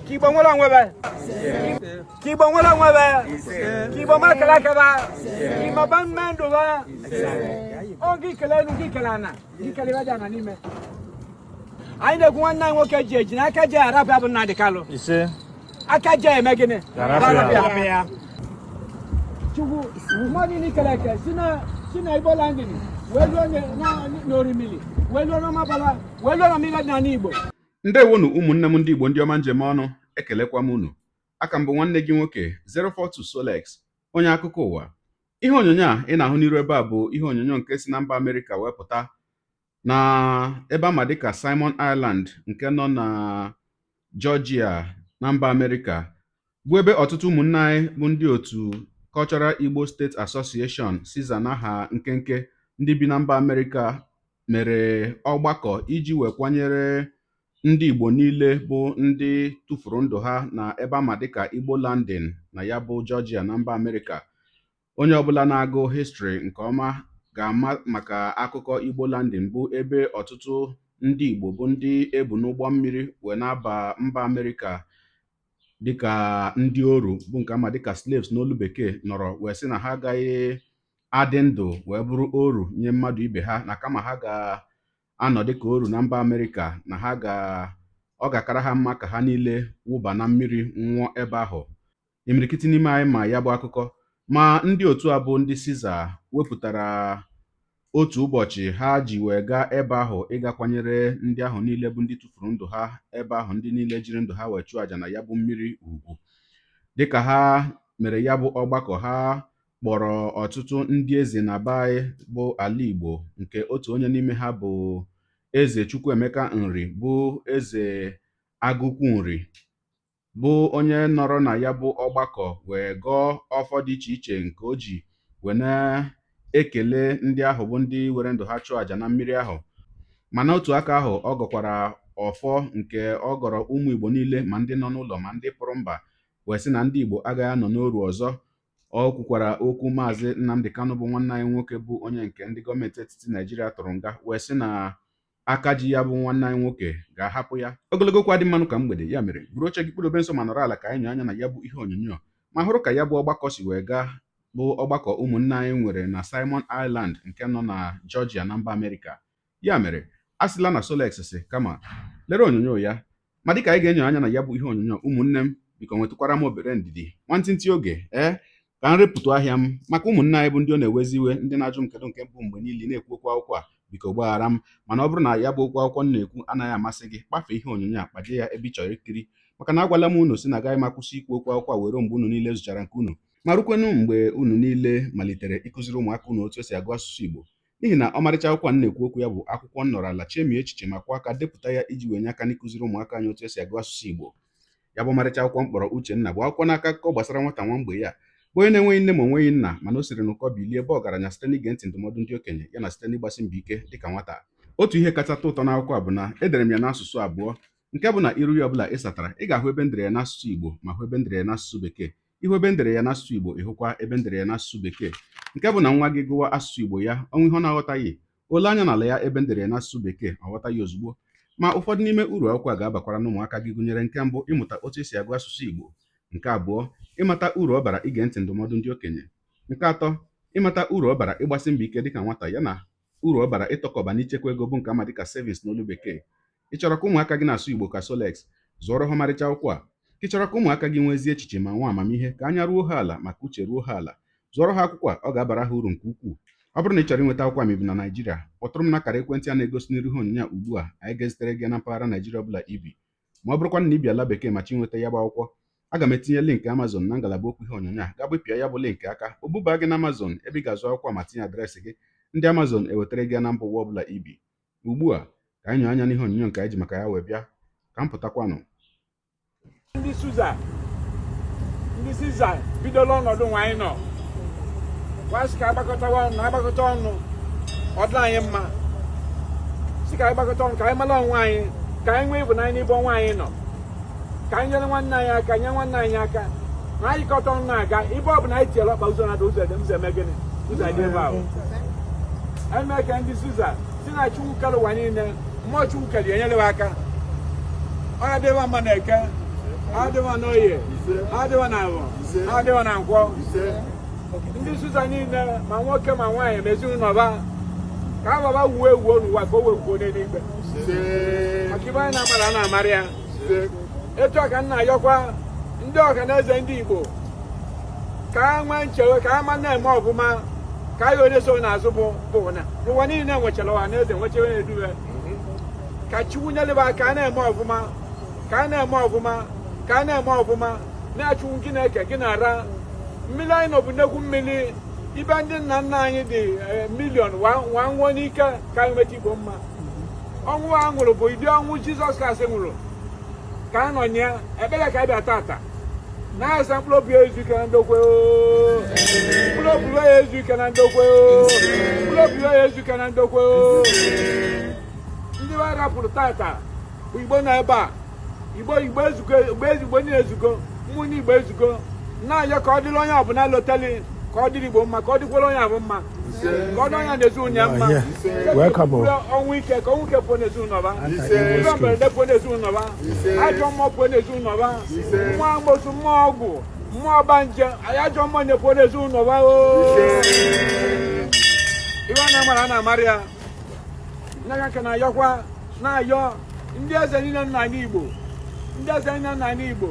Ka Igbo nwere onwe be, ka Igbo nwere onwe be, ka Igbo ma kele aka ba, ka Igbo ba mme ndụ ba. Ọ gị kele elu, gị kele ana, gị kele ibe dị ana n'ime. Anyị na-ekwu nwanne anyị nwoke ji eji na aka ji arapụ ya bụ Nnamdi Kanu. Ise. Aka ji eme gịnị? Arapụ ya. Chukwu mmụọ niile ikele eke si na Igbo Landing wee luo n'Orimili, wee luo n'Ọmabala, wee luo na mmiri dị n'ala Igbo. Ndewonu, ụmụnne m ndị Igbo, ndị ọma njem ọnụ. Ekelekwa m unu. Aka m bụ nwanne gị nwoke 042 Solex, onye akụkọ ụwa. Ihe onyonyo a ị na-ahụ n'iru ebe a bụ ihe onyonyo nke si na mba Amerịka wee pụta na ebe ama dịka Simon Island nke nọ na Georgia na mba Amerịka, bụ ebe ọtụtụ ụmụnne anyị bụ ndị otu Cultural Igbo State Association, CISA n'aha nkenke, ndị bi na mba Amerịka mere ọgbakọ iji wee kwanyere ndị Igbo niile bụ ndị tụfuru ndụ ha na ebe ama dịka Igbo Landing na ya bụ Georgia na mba Amerịka. Onye ọbụla na-agụ history nke ọma ga-ama maka akụkọ Igbo Landing, bụ ebe ọtụtụ ndị Igbo bụ ndị ebu n'ụgbọ mmiri wee na-aba mba Amerịka dịka ndị oru, bụ nke ama dịka slaves n'olu Bekee, nọrọ wee sị na ha agaghị adị ndụ wee bụrụ oru nye mmadụ ibe ha, na kama ha ga-anọ dịka oru na mba Amerịka, na ha ga ọ ga-akara ha mma ka ha niile wụba na mmiri nwụọ ebe ahụ. Imirikiti n'ime anyị ma ya bụ akụkọ. Ma ndị otu a bụ ndị CISA wepụtara otu ụbọchị ha ji wee gaa ebe ahụ ịga kwanyere ndị ahụ niile bụ ndị tụfuru ndụ ha ebe ahụ, ndị niile jiri ndụ ha wee chụọ àjà na ya bụ mmiri ugwu. Dịka ha mere ya bụ ọgbakọ, ha kpọrọ ọtụtụ ndị eze na be anyị bụ ala Igbo, nke otu onye n'ime ha bụ Eze Chukwuemeka Nri, bụ Eze Agụkwu Nri, bụ onye nọrọ na ya bụ ọgbakọ wee gọọ ọfọ dị iche iche nke o ji wee na-ekele ndị ahụ bụ ndị were ndụ ha chụọ àjà na mmiri ahụ. Ma n'otu aka ahụ, ọ gọkwara ọfọ nke ọ gọrọ ụmụ Igbo niile, ma ndị nọ n'ụlọ ma ndị pụrụ mba, wee sị na ndị Igbo agaghị anọ n'oru ọzọ. Ọ kwukwara okwu Maazị Nnamdi Kanu, bụ nwanne anyị nwoke, bụ onye nke ndị gọọmenti etiti Naijiria tụrụ nga, wee sị na aka ji ya bụ nwanne anyị nwoke ga-ahapụ ya. Ogologo okwu adị mmanụ ka mgbede. Ya mere, buru oche gị, kpụdobe nso ma nọrọ ala ka anyị nyoo anya na ya bụ ihe onyonyo ma hụrụ ka ya bụ ọgbakọ si wee gaa, bụ ọgbakọ ụmụnne anyị nwere na Simon Island nke nọ na Georgia na mba Amerịka. Ya mere, a sịla na Solex si, kama lere onyonyo ya. Ma dịka anyị ga-enyo anya na ya bụ ihe onyonyo, ụmụnne m, biko nwetụkwara m obere ndidi, nwantịntị oge ee, ka m repụtụ ahịa m maka ụmụnne anyị bụ ndị ọ na-ewezi iwe, ndị na-ajụ m kedu nke mbụ mgbe niile na-ekwu okwu akwụkwọ a. Biko gbaghara m, mana ọ bụrụ na ya bụ okwu akwụkwọ m na-ekwu anaghị amasị gị, kpafee ihe onyonyo a, kpaje ya ebe ị chọrọ ikiri, maka na agwala m unu si na agaghị m akwụsị ikwu okwu akwụkwọ a were mgbe unu niile zụchara nke unu, ma rukwenu mgbe unu niile malitere ịkụziri ụmụaka unu otu esi agụ asụsụ Igbo, n'ihi na ọmarịcha akwụkwọ a m na-ekwu okwu ya bụ akwụkwọ m nọrọ ala chemie echiche ma kwụọ aka depụta ya iji wee nye aka n'ịkụziri ụmụaka anyị otu esi agụ asụsụ Igbo. Ya bụ ọmarịcha akwụkwọ m kpọrọ Uchenna bụ akwụkwọ n'aka akụkọ gbasara nwata nwa mgbe ya bụ onye na-enweghị nne ma onweghị nna, mana o siri n'ụkọ bilie ebe ọgaranya site n'ige ntị ndụmọdụ ndị okenye ya na site n'ịgbasi mbọ ike dịka nwata. Otu ihe kacha atọ ụtọ n'akwụkwọ a bụ na edere m ya n'asụsụ abụọ, nke bụ na iru ya ọbụla ị satara, ị ga-ahụ ebe m dere ya n'asụsụ Igbo ma hụ ebe m dere ya n'asụsụ Bekee. Ihu ebe m dere ya n'asụsụ Igbo, ịhụkwa ebe m dere ya n'asụsụ Bekee, nke bụ na nwa gị gụwa asụsụ Igbo ya, ọnwa ihe ọ na-aghọtaghị, ole anya n'ala ya ebe m dere ya n'asụsụ Bekee, ọ ghọta ya ozugbo. Ma ụfọdụ n'ime uru akwụkwọ a ga-abakwara n'ụmụaka gị gụnyere: nke mbụ, ịmụta otu esi agụ asụsụ Igbo; nke abụọ, ịmata uru ọ bara ige ntị ndụmọdụ ndị okenye; nke atọ, ịmata uru ọ bara ịgbasi mbọ ike dịka nwata, ya na uru ọ bara ịtọkọba n'ichekwa ego, bụ nke ama dịka savings n'olu Bekee. Ị chọrọ ka ụmụaka gị na-asụ Igbo ka Solex? Zụọrọ ha ọmarịcha akwụkwọ a. Ka ị chọrọ ka ụmụaka gị nwezie echiche ma nwee amamihe, ka anya ruo ha ala maka uche ruo ha ala, zụọrọ ha akwụkwọ a. Ọ ga-abara ha uru nke ukwuu. Ọ bụrụ na ị chọrọ inweta akwụkwọ a ma ị bi na Naijiria, kpọtụrụ m n'akara ekwentị a na-egosi n'iru ihe onyonyo a ugbu a. Anyị ga-ezitere gị na mpaghara Naijiria ọbụla ibi. Ma ọ bụrụkwa na ị bi ala Bekee ma chi nweta ya bụ akwụkwọ, aga m etinye link Amazon na ngalaba okwu ihe onyonyo a. Gaa gbepịa ya bụ link aka, o buba gị na Amazon ebe ị ga-azụ akwụkwọ ma tinye address gị. Ndị Amazon ewetara gị ya na mba ụwa ọbụla ibi. Ugbu a, ka anyị nyoo anya n'ihe onyonyo nke anyị ji maka ya wee bịa. Ka m pụtakwanụ. Ndị CISA, ndị CISA bidola ọnọdụ nwa anyị nọ kwasị ka agbakọtawa ọnụ, agbakọta ọnụ, ọ dị anyị mma. Si ka anyị gbakọta ọnụ, ka anyị mara onwe anyị, ka anyị nwee ịhụnanya n'ebe onwe anyị nọ, ka anyị nyere nwanne anyị aka, nye nwanne anyị aka, na anyị kọta ọnụ na-aga ibe ọ bụla anyị tinyere ọkpa ụzọ na-ada ụzọ ụzọ eme gịnị, ụzọ dị ebe ahụ eme ka ndị CISA si na Chukwu kere ụwa niile, mmụọ Chukwu kere enyere aka, ọ ya dịba mma na Eke. Adịwa n'oye, adịwa na awọ, adịwa na nkwọ. Ndị Susa niile, ma nwoke ma nwaanyị, ma ezinụlọ ba, ka ababa wuo ewuo n'ụwa, ka o wee wuo n'eluigwe, maka ibe anyị na-amara a na-amara ya. Etu a ka m na-ayọkwa ndị ọha na eze ndị Igbo, ka ha nwee nchewe, ka ha ma na-eme ọfụma, ka anyị onye so n'azụ bụ na n'ụwa niile nwechara ọha na eze, nwechewe na-eduwe, ka Chukwu nyelebe aka, a na-eme ọfụma, ka a na-eme ọfụma, ka a na-eme ọfụma, na-achụwu gị na-eke gị na-ara mmiri. Anyị nọ bụ nnekwu mmiri ibe ndị nna nna anyị dị million wa nwụọ n'ike ka anyị nweta Igbo mma. Ọnwụ a nwụrụ bụ ụdị ọnwụ Jizọs Kraịst nwụrụ ka a nọ nye ekpere ka a bịa tata na-asa mkpụrụ obi ya ezu ike na ndokwe, mkpụrụ obi ya ezu ike na ndokwe, mkpụrụ obi ya ezu ike na ndokwe. Ndị be rapụrụ tata bụ Igbo nọ ebe a. Igbo, Igbo ezugo, Igbo ezigbo niile ezugo, ụmụnne Igbo ezugo, na-ayọ ka ọ dịrị onye ọbụla loteli, ka ọ dịrị Igbo mma, ka ọ dịkwara onye ahụ mma, ka ọ dị onye na-ezu ya mma. Welcome. Ọnwụ ike, ka ọnwụ ike pụọ n'ezinụlọ ba, ihe mberede pụọ n'ezinụlọ ba, ajọ mmụọ pụọ n'ezinụlọ ba, mmụọ amosu, mmụọ ọgwụ, mmụọ ọgbanje, ajọ mmụọ na-pụọ n'ezinụlọ ba. Iwe a na-amara a na-amara ya n'aka nke na-ayọkwa, na-ayọ ndị eze niile nọ n'ala Igbo, ndị eze niile nọ n'ala Igbo,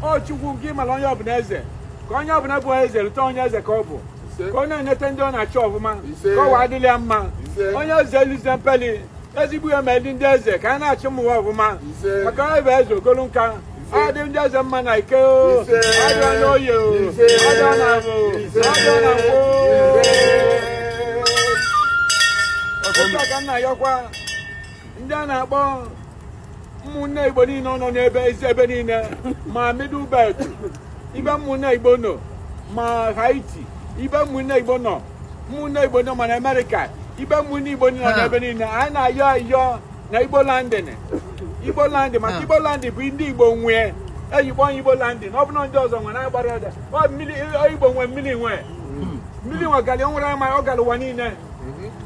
o Chukwu nke mara onye ọbụla eze, ka onye ọbụla bụ eze rute onye eze ka ọ bụ, ka ọ na-enete ndị ọ na-achị ọfụma, ka ọ wee adịla ya mma. Onye eze elize mpeli ezigbo ya ma ndị eze ka a na-achị ụmụ ọfụma, maka onye bụ eze ogolu nka adị ndị eze mma na ike o, adịọ n'oye o, adịọ na abụ, adịọ na nkwọ. Otu a ka m na-ayọkwa ndị a na-akpọ ụmụnne Igbo niile nọ n'ebe ezi ebe niile, ma Middle Belt ibe ụmụnne Igbo nọ, ma Haiti ibe ụmụnne Igbo nọ, ụmụnne Igbo nọ, ma na Amerịka ibe ụmụnne Igbo nọ n'ebe niile. Anyị na-ayọ ayọ na Igbo landing, Igbo landing, maka Igbo landing bụ ndị Igbo nwee eyikpọ Igbo landing. Ọ bụ na ndị ọzọ nwere agbara ọda ọ mmiri Igbo nwe mmiri, nwe mmiri nwe gali nwere ama ọ gara ụwa niile,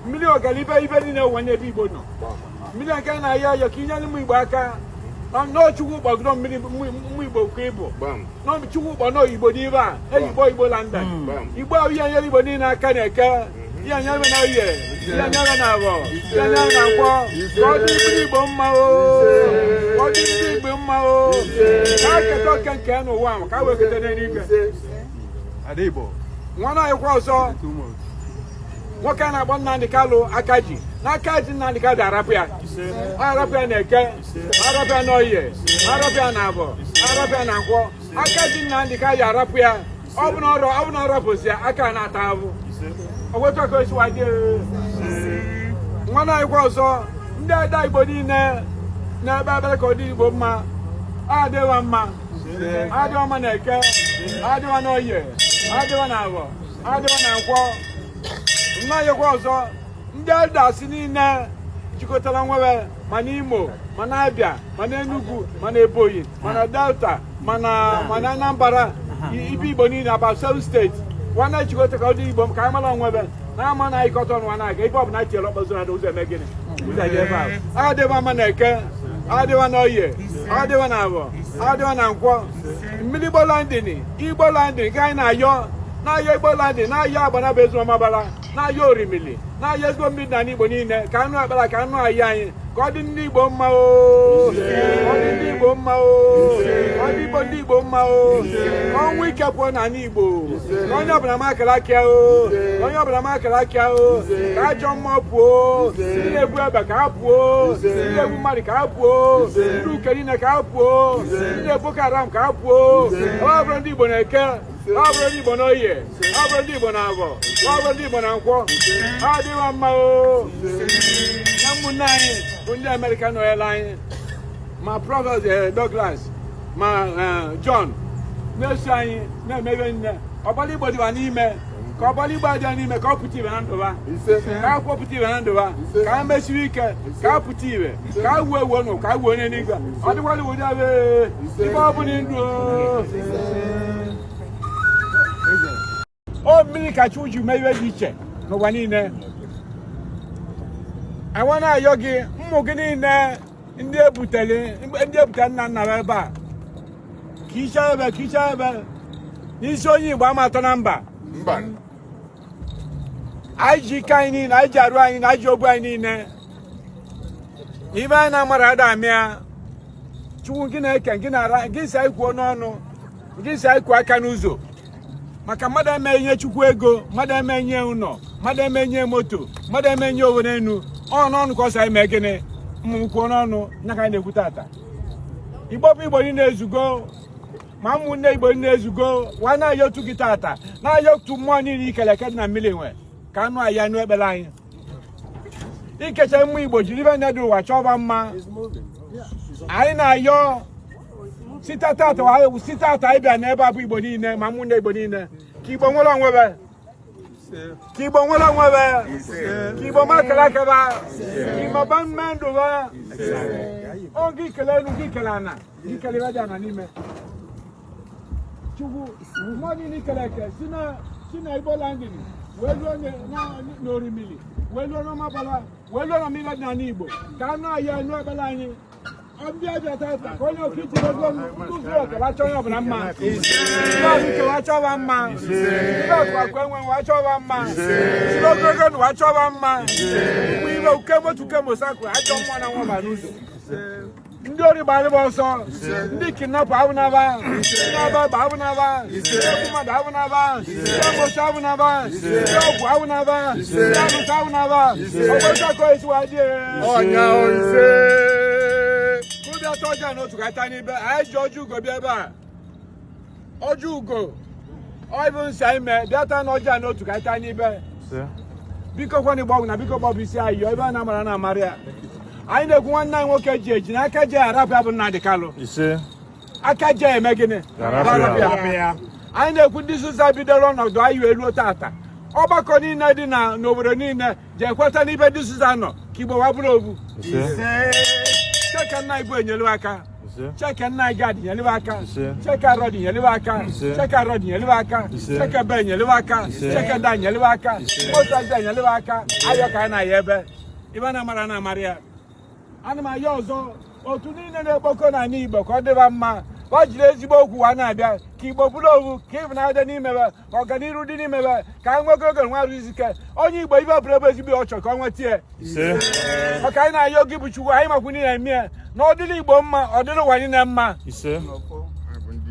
mmiri ọgara ibe ibe niile ụwa n'ebe Igbo nọ. Mmiri nke na-ayọ ayọ ka inyere ụmụ Igbo aka n'Chukwu kpọgoro mmiri ụmụ Igbo ka ịbụ Chukwu kpọ n'Igbo n'ibe a eyikpọ Igbo landing. Igbo ahụ ihe nyere Igbo niile aka na-eke ihe nyere na oye, ihe nyere na abọ, ihe nyere na nkwọ, ka ọ dị ndị Igbo mma o, ka ọ dị ndị Igbo mma o, ka a keta oke nke n'ụwa ahụ, ka a wee keta n'eluigwe. Nwanne anyị kwa ọzọ, nwoke a na-akpọ Nnamdị Kalụ, aka ji n'aka ji Nnamdị Kalụ, arapụ ya, arapụ ya na eke, arapụ ya n'oye, arapụ ya na abọ, arapụ ya na nkwọ. Aka ji Nnamdị Kalụ, arapụ ya. Ọ bụ na ọrụ, ọ bụ na ọ rapụzi ya, aka na-ata ahụ owetu aka osiwa dị. Nwanne anyị kwa ọzọ, ndị ada Igbo niile na-ebe ebere ka ọ dị Igbo mma, adịwa mma, adịwa mma na eke, adịwa na oye, adịwa na abọ, adịwa na nkwọ. Nna anyị kwa ọzọ, ndị elders niile jikọtara nwewe, ma n'Imo, ma na Abịa, ma na Enugu, ma na Ebonyi, ma na Delta, ma na Anambra, ibe Igbo niile, about seven steeti nwanne jikọta ka ọ dị Igbo ka anyị mara onwebe na ama na anyịkọta ọnụ na-aga ebe ọbụla tinyere ọkpọzọ na ụzọ eme gịnị, ụzọ dị ebe ahụ. Adịwa mma na eke, adịwa na oye, adịwa na abọ, adịwa na nkwọ. Mmiri Igbo landing, Igbo landing nke anyị na-ayọ, na-ayọ Igbo landing, na-ayọ agbana bụ ezi ọmabara, na-ayọ orimili, na-ayọ ezigbo mmiri n'ala Igbo niile, ka anụ akpara, ka anụ ayị anyị, ka ọ dị ndị Igbo mma o, ka ọ dị ndị Igbo mma o, ka ọ dị Igbo ndị Igbo mma o, ka ọnwụ ike pụọ n'ala Igbo, ka onye ọbụla ma akara aka o, ka onye ọbụla ma akara aka o, ka ajọ mmụọ pụọ, ndị na-ebu egbe ka ha pụọ, ndị na-egbu mmadụ ka ha pụọ, ndị uke niile ka ha pụọ, ndị na-Boko Haram ka ha pụọ. Ọ bụrụ ndị Igbo na-eke, ọ bụrụ ndị Igbo n'oye, ọ bụrụ ndị Igbo na-abọ, ọ bụrụ ndị Igbo na nkwọ, ọ dịwa mma o. Na ụmụnne anyị bụ ndị Amerịka nọnyere anyị, ma Prọfesọ Douglas, ma John na-eso anyị na-emebe nne ọgbala Igbo dịwa n'ime, ka ọgbala Igbo adịwa n'ime, ka ọ pụta ibe na ndụ ha, ka akwụkwọ pụta ibe na ndụ ha, ka ha mesiri ike, ka ha pụta ibe, ka ha wuo ewu nụ, ka ha wuo onye n'igwe ọ dịkwala iwu dị ebe ibe ọ bụla ndụ o. Mmiri kacha uju mee ihe dị iche n'ụwa niile. Àwọn na-ayọ gị, ụmụ gị niile, ndị ebutere, ndị ebutere nna nna ha ebe a. Ka iche ebe, ka iche ebe n'isi onye Igbo ama atọ na mba. Mba. Anyị ji ike anyị niile, anyị ji arụ anyị na anyị ji obu anyị niile. Ibe anyị na-amara ada amịa. Chukwu gị na-eke gị na-ara gị si anyị kwuo n'ọnụ, gị si anyị kwuo aka n'ụzọ, maka mmadụ eme nye Chukwu ego, mmadụ eme nye ụlọ, mmadụ eme nye moto, mmadụ eme nye owe n'enu ọ n'ọnụ ka ọ sị anyị mee gịnị. Ụmụ m kwuo n'ọnụ nya ka anyị na-ekwu tata. Igbo bụ Igbo niile ezugo, ma ụmụnne Igbo niile ezugo wa na-ayọ otu gị tata, na-ayọ otu mmụọ niile ikele eke dị na mmiri nwe ka anụ anyị anụ ekpere anyị. Ikecha mmụọ Igbo jiri ibe dị ụwa chọba mma. Anyị na-ayọ site tata, site tata anyị bịa n'ebe a bụ Igbo niile, ma ụmụnne Igbo niile, ka Igbo nwere onwe be, ka Igbo nwere onwe be, ka Igbo makara akaba, ka Igbo ba mme ndụ ba. Ọ gị kele elu, gị kele ana, gị kele ibe dị ana n'ime. Chukwu mmụọ niile ikele eke si na Igbo landing wee luo n'orimili, wee luo n'ọmabala, wee luo na mmiri dị n'ala Igbo, ka anụ anyị anụ ekpere anyị. Ndị abịa tata ka onye oke iji ego ndụ oke wacha onye ọbụla mma, ndị ahụike wachọba mma, ndị akụ akụ enwe wachọba mma, ndị ogologo ndụ wachọba mma, ụmụ ibe uke motu uke mosakụ ajọ mmụọ na nwaba n'ụzọ, ndị ori gbara ọsọ, ndị kidnapper abụnaba, ndị ọba abụnaba, ndị egwu mmadụ abụnaba, ndị amosi abụnaba, ndị ọgwụ abụnaba, ndị arụsị abụnaba. Ọgbọsọkọ esi wa dị. Ọnya ise. Kụbịa atọ ọjọọ n'otu ka ata n'ibe. Anyị ji ọjọ ugo bịa ebe a, ọjọ ugo ọ bụ nsị anyị mee bịa taa na ọjọọ n'otu ka ata n'ibe. Biko kwana Igbo ọgwụ na biko gbọbụ isi anyị yọọ ebe a na-amara na amara ya. Anyị na-ekwu nwanne anyị nwoke ji eji n'aka ji arapụ ya bụ Nnamdi Kanu. Ise. Aka ji eme gịnị? Arapụ ya. Anyị na-ekwu ndị Susa bidoro ọnọdụ anyị wee ruo tata, ọgbakọ niile dị na n'obodo niile ji ekweta n'ibe ndị Susa nọ ka Igbo wa bụrụ obu. Cheke nna Igbo enyelu aka. Cheke nna Gad nyelu aka. Cheke Arọdị nyelu aka. Cheke Arọdị nyelu aka. Cheke Be nyelu aka. Cheke Da nyelu aka. Mosa nyelu aka. Ayọ ka anyị na-ayọ ebe ibe na-amara na amara ya. Ana m ayọ ọzọ, otu niile na-ekpokọ n'ala Igbo ka ọ dịba mma, ka ọ jiri ezigbo okwu wa na-abịa ka Igbo bụrụ owu, ka ịhụnanya dị n'ime be, ka ọganiru dị n'ime be, ka anyị nwee ogologo nwa arụ ike. Onye Igbo ibe bụrụ ebe ezigbo ọ chọrọ ka ọ nweta ya. Maka anyị na-ayọ gị bụ Chukwu, anyị makwu niile eme ya na ọ dịrị Igbo mma, ọ dịrị ụwa niile mma.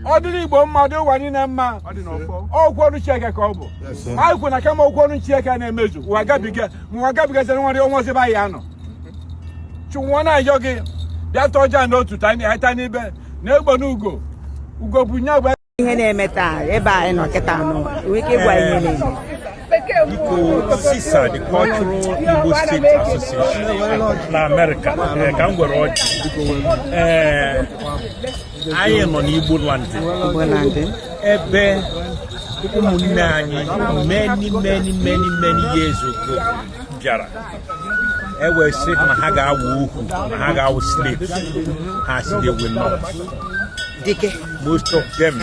Ọ dịrị Igbo mma, ọ dịrị ụwa niile mma. Okwu ọnụ Chineke ka ọ bụ. Anyị kwu na kama okwu ọnụ Chineke na-emezu, ụwa gabiga ma ụwa gabigaziri nwere ọnwa ọzọ ebe anyị anọ. Chukwu na-ayọ gị bịa tọọ ọjọọ n'otu ta n'ibe na egbo na ugo ugo bụ nya bụ Ihe na-eme taa ebe anyị nọ kịta nọ, nwee ike ịgwa ihe na-eme? Biko, CISA, the Cultural Igbo State Association na America, ka m gwere ọjị. Ee, anyị nọ n'Igbo land. Igbo land. Ebe ụmụnne anyị many, many, many, many years ago bịara e wee sị na ha ga-awụ ohu, na ha ga-awụ slaves. Ha sị they will not. Dike. Most of them,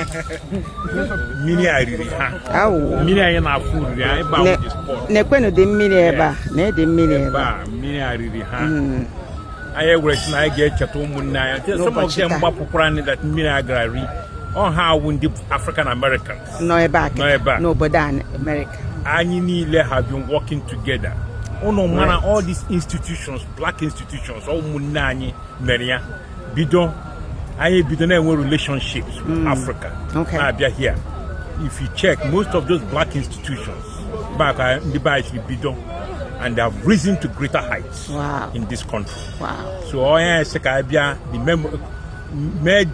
mmiri a riri ha. Awụ. Mmiri anyị na-afụ riri anyị ebe ahụ, the spot. Na-ekwenụ dị mmiri ebe a na ịdị mmiri ebe ebe a. A mmiri a riri ha. Anyị ewere sị na anyị ga-echeta ụmụnne anyị. Some of N'ụbọchị them taa. gbapụkwara anyị that mmiri a gara ri ọ ha awụ ndị African Americans nọ ebe a. Nọ ebe a. N'obodo a, Amerịka. Anyị niile have been working together. Unu mara all these institutions, black institutions, ọ ụmụnne anyị mere ya. Bido anyị ebido na-enwe relationships with Africa. Na-abịa here, if you check most of those black institutions back, ndị be anyị siri bido, and they have risen to greater heights in this country. So onye sị ka anyị bịa the mee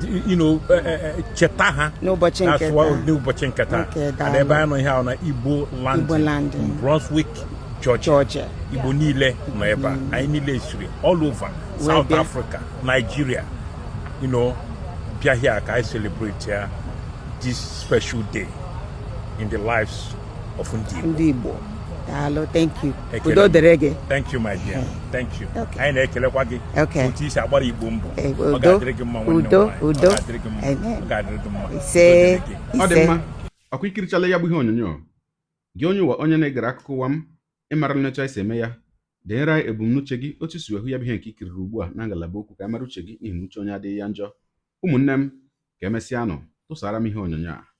cheta ha. N'ụbọchị That's nke why taa. N'ụbọchị nke taa. Okay, And daalụ. ebe anyị nọ ihe ahụ na Igbo Landing, Igbo Landing. in Brunswick, Georgia. Georgia. Igbo niile nọ ebe a. Anyị niile siri all over Wee South bịa. Africa, Nigeria, bịa here ka anyị celebrate ya this special day in the lives of ndị Igbo. Ndị Igbo, daalụ, thank you. Ekele Udo m. dịrị gị. Thank you, my dear. Thank you. Okay. Anyị na-ekelekwa gị Okay. otu isi agbara Igbo mbọ. Ọ Udo, ga-adịrị gị mma, nwanne m udo, nwaanyị. udo. Ọ ga-adịrị gị mma. Amen. Ọ ga-adịrị gị mma. Ise. Udo dịrị gị. Ọ dị Ise. mma. Ọkwa ikirichala ya bụ ihe onyonyo gị, onye ụwa, onye na-egere akụkọ ụwa m, ịmara nlecha esi eme ya. Deere anyị ebumnuche gị, otu si wee hụ ya bụ ihe nke ikiriri ugbu a na ngalaba okwu, ka a mara uche gị, n'ihi na uche onye adịghị ya njọ. Ụmụnne m. Ka emesịanụ, tụsara m ihe onyonyo a.